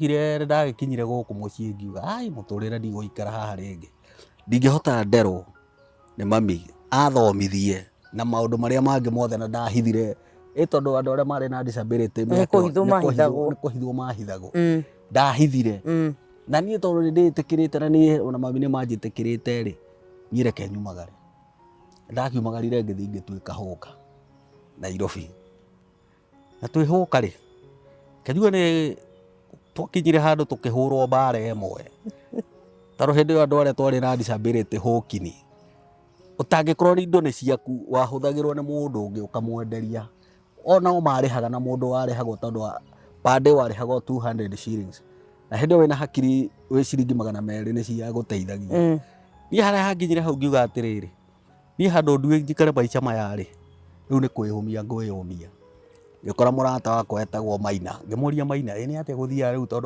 Ngire ndagĩkinyire gũkũ mũciĩ ngiuga ai mũtũrĩre ndigũikara haha rĩngĩ, ndingĩhota nderwo nĩ mami athomithie na maũndũ marĩa mangĩ mothe na ndahithire ĩ tondũ andũ arĩa marĩ na disability Nĩ kũhithwo mahithagwo. nĩ kũhithwo mahithagwo. Ndahithire na niĩ tondũ nĩ ndĩtĩkĩrĩte na niĩ ona mami nĩ manjĩtĩkĩrĩte rĩ, niĩ reke nyumagare. Ndakiumagarire ngĩthiĩ ngĩtuĩka hũka Nairobi. Na twĩ hũka rĩ, kĩnjue nĩ twakinyire handũ tũkĩhũrwo mbara ĩmwe, tondũ hĩndĩ ĩyo andũ arĩa twarĩ na disability hũkini, ũtangĩkorwo indo nĩ ciaku wahũthagĩrwo nĩ mũndũ ũngĩ ũkamwenderia, onao marĩhaga na mũndũ warĩhagwo tondũ per day warĩhagwo 200 shillings, na hĩndĩ ĩyo wĩna hakiri wĩ ciringi 200 nĩ ciagũteithagia. Niĩ harĩa hanginyire hau ngiuga atĩrĩrĩ, niĩ handũ ndue njikare maica maya rĩ, rĩu nĩ kwĩyũmia ngwĩyũmia. Ngĩkora mũrata wakwa etagwo Maina, ngĩmũria Maina, ĩ nĩ atĩa gũthiaga rĩu tondũ